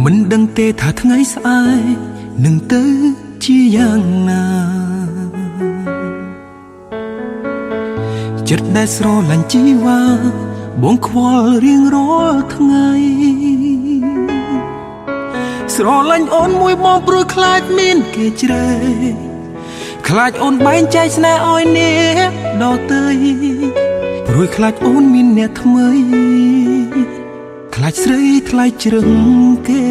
មិនដឹងទេថាថ្ងៃស្អែកនឹងទៅជាយ៉ាងណាចិត្តដែលស្រឡាញ់ជីវ៉ាបងខ្វល់រៀងរាល់ថ្ងៃស្រឡាញ់អូនមួយបងព្រួយខ្លាចមានគេជ្រែកខ្លាចអូនបែងចែកស្នេហ៍ឲ្យអ្នកដទៃព្រួយខ្លាចអូនមានអ្នកថ្មីខ្លាចស្រីថ្លៃជ្រឹងគេ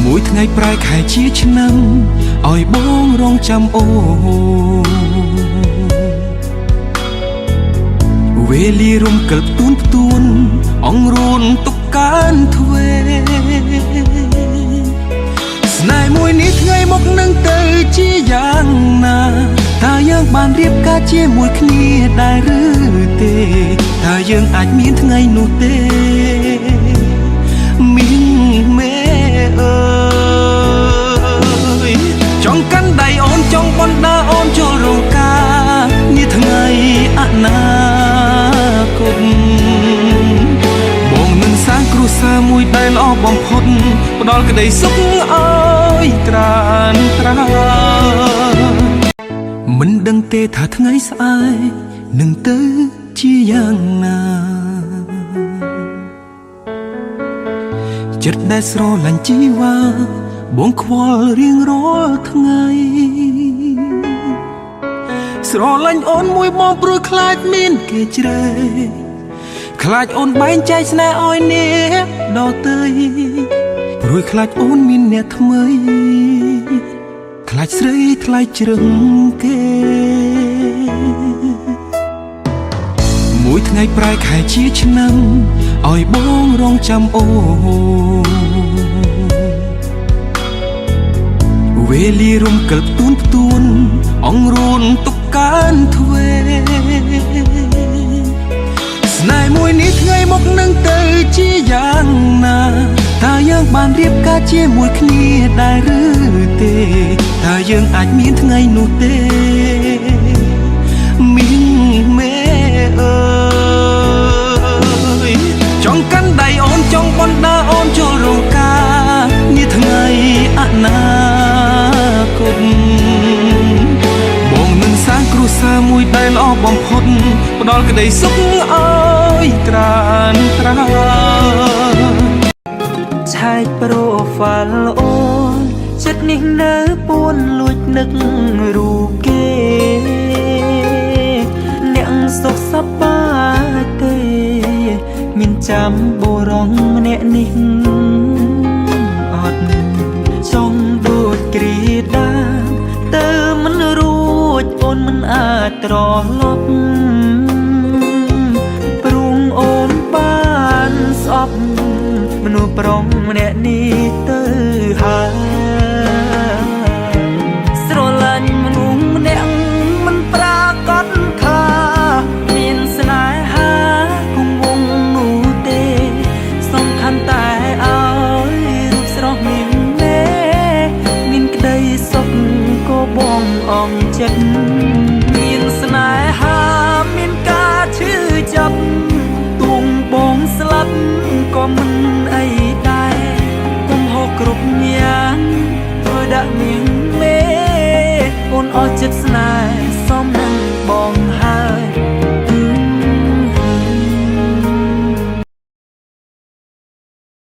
មួយថ្ងៃប្រែខែជាឆ្នាំឲ្យបងរងចាំអូនវេលារំកិលផ្ទួនផ្ទួនអង្រួនទុកកើនទ្វេស្នេហ៍មួយនេះថ្ងៃមកនឹងទៅជាយ៉ាងណាតើយើងបានរៀបការជាមួយគ្នាដែរឬទេតើយើងអាចមានថ្ងៃនោះទេមានមេអើយចង់កាន់ដៃអូនចង់បណ្ដាអូនចូលរោងការនេះថ្ងៃអនាគតបងនឹងសាងគ្រួសារមួយដែលល្អបំផុតផ្ដល់ក្តីសុខឲ្យត្រានត្រាមិនដឹងទេថាថ្ងៃស្អែកនឹងទៅជាយ៉ាងណាចិត្តដែលស្រឡាញ់ជីវ៉ាបងខ្វល់រៀងរាល់ថ្ងៃស្រឡាញ់អូនមួយបងព្រួយខ្លាចមានគេជ្រែកខ្លាចអូនបែងចែកស្នេហ៍ឲ្យអ្នកដទៃព្រួយខ្លាចអូនមានអ្នកថ្មីខ្លាចស្រីថ្លៃជ្រឹងគេមួយថ្ងៃប្រែខែជាឆ្នាំឲ្យបងរងចាំអូនវេលារំកិលផ្ទួនផ្ទួនអង្រួនទុកកើនទ្វេស្នេហ៍មួយនេះថ្ងៃមកនឹងទៅជាយ៉ាងណាតើយើងបានរៀបការជាមួយគ្នាដែរឬទេតើយើងអាចមានថ្ងៃនោះទេមានមេអើយចង់កាន់ដៃអូនចង់បណ្ដាអូនចូលរោងការនេះថ្ងៃអនាគតបងនឹងសាងគ្រួសារមួយដែលល្អបំផុតផ្ដល់ក្តីសុខឲ្យត្រានត្រា ឆែក profile អូនចិត្តនេះនៅពួនលួចនឹករូបគេអ្នកសុខសប្បាយទេមានចាំបុរងម្នាក់នេះអត់ចង់ដូចគ្រាដាទៅមិនរួចអូនមិនអាចត្រឡប់ព្រោះអូនបានស្អប់មនុស្សប្រុសម្នាក់នេះទៅហើយស្រឡាញ់មនុស្សម្នាក់មិនប្រាកដថាមានស្នេហាគង់វង្សនោះទេសំខាន់តែឲ្យរូបស្រស់មានមេមានក្តីសុខក៏បងអងចិត្តមានស្នេហាមានការឈឺចាប់ទួងបងស្លាប់ក៏មិនអីដែរគុំហូរគ្រប់យ៉ាងធ្វើដាក់មានមេអូនអស់ចិត្តស្នេ